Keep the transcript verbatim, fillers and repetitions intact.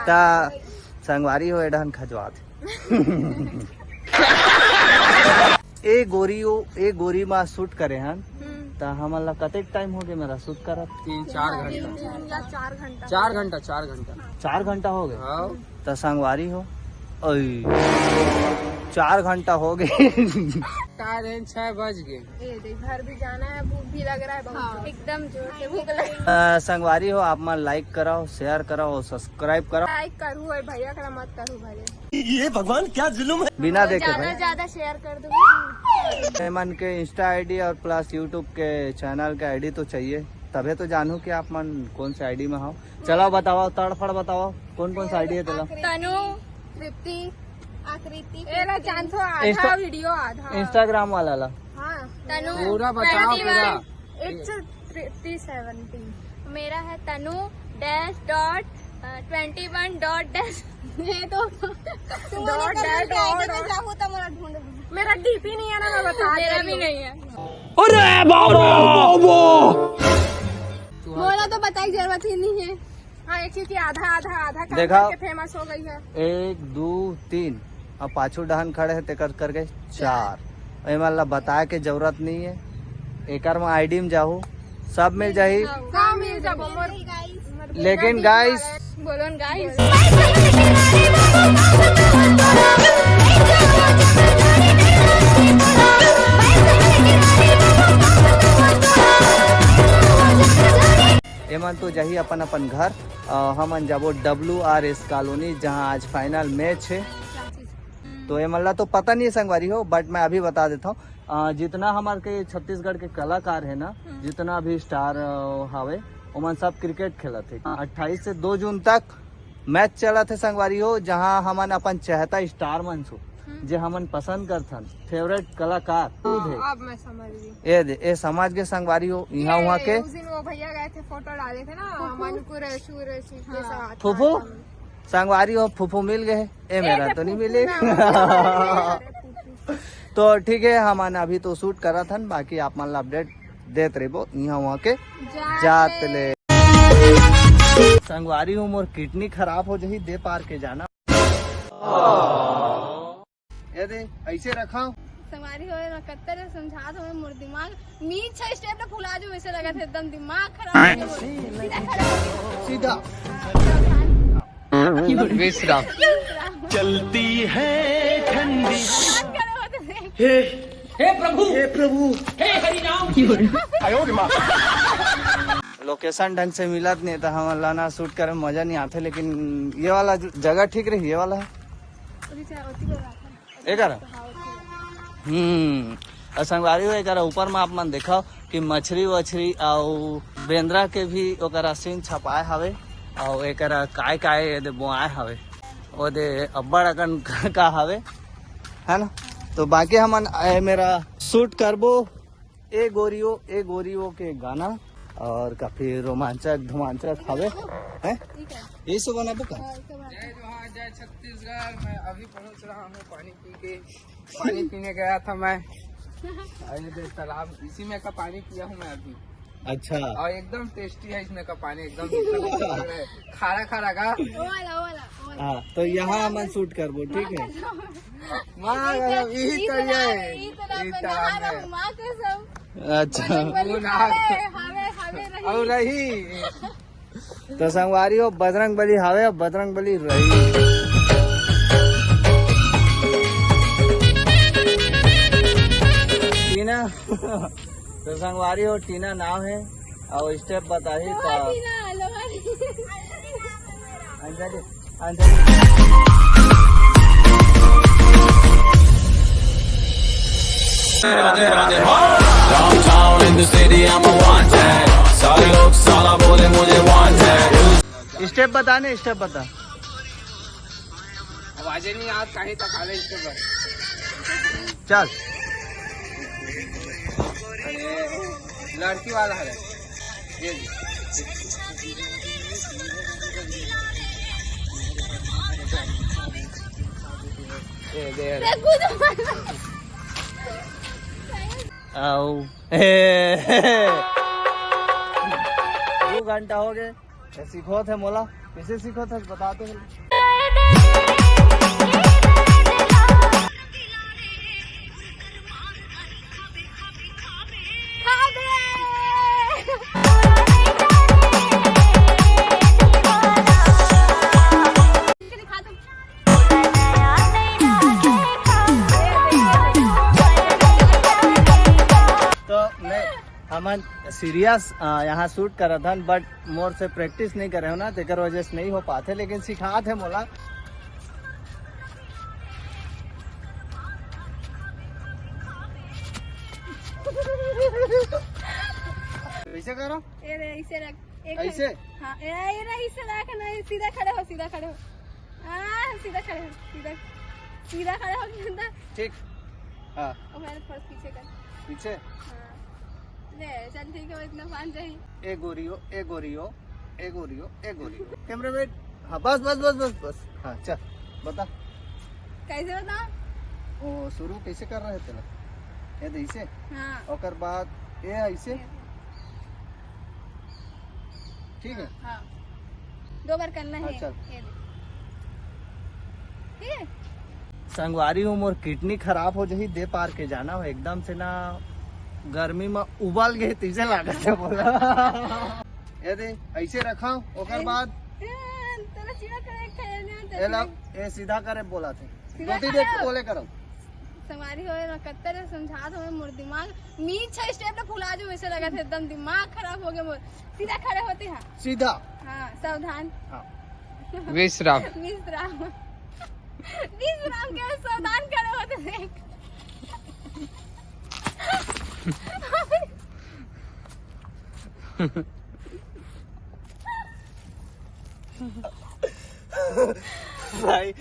ता संगवारी हो, एडहन खजवात। ए गोरी ओ, ए गोरी मा शूट करे हन। त हमन ला कतेक टाइम हो गए मेरा शूट करत? तीन चार घंटा। तीन या चार घंटा। चार घंटा, चार घंटा। चार घंटा हो गए। हाँ। त संगवारी हो, ओई, चार घंटा हो गए। चार है, छह बज गए। ये देख, घर भी जाना है, भूख भी लग रहा है बहुत। हाँ। एकदम जोर से भूख लग। अ, संगवारी हो, आप मन लाइक कराओ, शेयर कराओ और सब्सक्राइब कराओ। लाइक करू और भैया करा मत करू भले। ये भगवान क्या जुल्म है। बिना देखे ज्यादा भाई। ज्यादा शेयर कर दो। एमन के इंस्टा आईडी और प्लस यूट्यूब के चैनल के आईडी तो चाहिए, तभे तो जानू कि आप मन कौन से आईडी में हो। चलाओ बताओ, तड़फड़ बताओ, कौन कौन सा आईडी है तेला? तनु, तृप्ति, आकृति। एला जानथो, आधा इंस्टा-, वीडियो आधा। इंस्टाग्राम वाला ला। हाँ। तनु पूरा बताओ, twenty one। पूरा। It's three seventeen। मेरा है तनु dash dot twenty one dot dash। ये तो तुम dot dash dot। मैं जाऊँ तो मेरा ढूंढ। मेरा डीपी नहीं है ना, मैं बता मेरा भी नहीं है। अरे बाबा। मोला तो बताई जरूरत ही नहीं है। हाँ, एक ही आधा आधा आधा काम देखा। करके फेमस हो गई है। एक, दो, तीन, अब पाछू डहन खड़े है तेकर करके चार। एमन ला बताए के जरूरत नहीं है, एकर में आईडी में जाहू, सब मिल जाही। हाँ, मिल जाबो मोर। लेकिन गाइस, बोलो न गाइस। एमन तो जाही अपन अपन घर, अ, हमन जाबो डब्ल्यू आर एस कॉलोनी, जहां आज फाइनल मैच है। तो एमन ला तो पता नहीं है संगवारी हो, बट मैं अभी बता देता हूँ। अ, जितना हमार के छत्तीसगढ़ के कलाकार है ना, जितना भी स्टार, अ, हावे, ओमन सब क्रिकेट खेलत है। अट्ठाईस से दो जून तक मैच चलत है संगवारी हो, जहां हमन अपन चहेता स्टार मन सो, जे हमन पसंद करथन, फेवरेट कलाकार खुद है। अब मैं समझ गई। ए दे, ए समाज के संगवारी हो, यहाँ वहाँ के। उस दिन वो भैया गए थे, फोटो डाले थे ना, मणिपुर, सूर, सूर के साथ। फूफू? संगवारी हो, फूफू मिल गए। ए, मेरा तो नहीं मिले। तो ठीक है, हमन अभी तो शूट करत हन, बाकी आप मन ला अपडेट देत रहिबो इहाँ वहाँ के जात ले। संगवारी हो, मोर किडनी खराब हो जाही, दे पार के जाना। ये दे, ऐसे रखा। संगवारी हो, मैं कत्तर समझात हूँ, मोर दिमाग मीच है, स्टेप ना फुला जो वैसे लगा था, एकदम दिमाग खराब हो गया। सीधा। विश्राम। चलती है ठंडी। हे, हे प्रभु, हे प्रभु, हे हरि राम। लोकेशन ढंग से मिलत नहीं तो हमन ला ना शूट करे में मजा नहीं आथे, लेकिन ये वाला ज-, जगह ठीक रही, ये वाला है। एकरा? हम्म। अउ संगवारी हो, एकरा ऊपर में आप मन देखव कि मछरी वछरी अउ बेंदरा के भी ओकरा सीन छपाए हवे, अउ एकरा काय काय एदे बोआए हवे, ओदे अब्बड़ अकन का हवे, है ना? तो बाकी हमन ए मेरा शूट करबो। ए गोरियो, ए गोरियो के गाना और काफी रोमांचक धोमांचक हवे, हैं? यही सब बनाबो का? जय जोहार, जय छत्तीसगढ़। मैं अभी पहुंच रहा हूँ पानी पी के, पानी पीने गया था मैं। अरे दे तालाब, इसी में का पानी पिया हूँ मैं अभी। अच्छा। और एकदम टेस्टी है इसमें का पानी, एकदम मीठा मीठा है। खारा खारा का। वो वाला, वो वाला, वो वाला। हाँ, तो यहाँ हमन शूट करबो, ठीक है? माँ कसम, यही तरिया है। यही तरिया है। माँ कसम। अच्छा। बजरंग बली वो ना। हवे, हवे, हवे रही। और रही। तो संगवारी हो, बजरंग बली हवे, बजरंग बली रही। टीना, तो संगवारी हो, टीना नाम है, और स्टेप बताही तो। लोहार टीना, लोहार टीना। अंजलि, अंजलि। Radhe Radhe. Downtown in the city, I'm a wanted। सारे लोग साला बोले मुझे wanted। स्टेप बता ने, स्टेप बता। आवाजें नहीं, आज कहीं तक आवे इसके बाद। चल। लड़की वाला है। ये ले। ये दे। आओ। दो घंटा हो गए। सीखो थे मोला। कैसे सीखो थे, बताते हैं। तो मैं, हमन सीरियस यहाँ शूट करत हन, बट मोर से प्रैक्टिस नहीं करे हो ना, तेकर वजह से नहीं हो पाते, लेकिन सिखात है मोला। कैसे करो? ए रे, इसे रख। एक ऐसे? हाँ, ए, ए रे, इसे रख ना, सीधा खड़े हो, सीधा खड़े हो। हाँ, सीधा खड़े हो, सीधा, सीधा खड़े हो, सीधा। ठीक। हाँ। और मैंने थोड़ा पीछे कर। पीछे? हाँ। ले, चल ठीक है, वो इतना पान चाहिए। ए गोरियो, ए गोरियो, ए गोरियो, ए गोरियो। कैमरामैन, हाँ, बस, बस, बस, बस, बस। हाँ, चल, बता। कैसे बता? वो शुरू कैसे कर रहे थे ना? ये तो इसे? हाँ। ओकर बाद ये ऐसे? ये। ठीक है? हाँ। दो बार करना है। हाँ, चल। ये दे। ठीक है? संगवारी हो, मोर किडनी खराब हो जाही, दे पार के जाना हो, एकदम से ना गर्मी में उबल गए, तीजे लागत है बोला। ये दे, ऐसे रखा, ओकर ऐसे? बाद? ए, तेरा सीधा करे, खेल नहीं, ये ला, ये सीधा करे बोला थे। सीधा दो तीन करे। एक बोले करो। संगवारी हो, मैं कत्तर समझात हूँ, मोर दिमाग, मी छह स्टेप ले फुला जो वैसे लगा था, एकदम दिमाग खराब हो गया मोर। सीधा खड़े होते हैं। सीधा। हाँ, सावधान। हाँ। विश्राम। विश्राम। विश्राम के सावधान खड़े होते देख। भाई।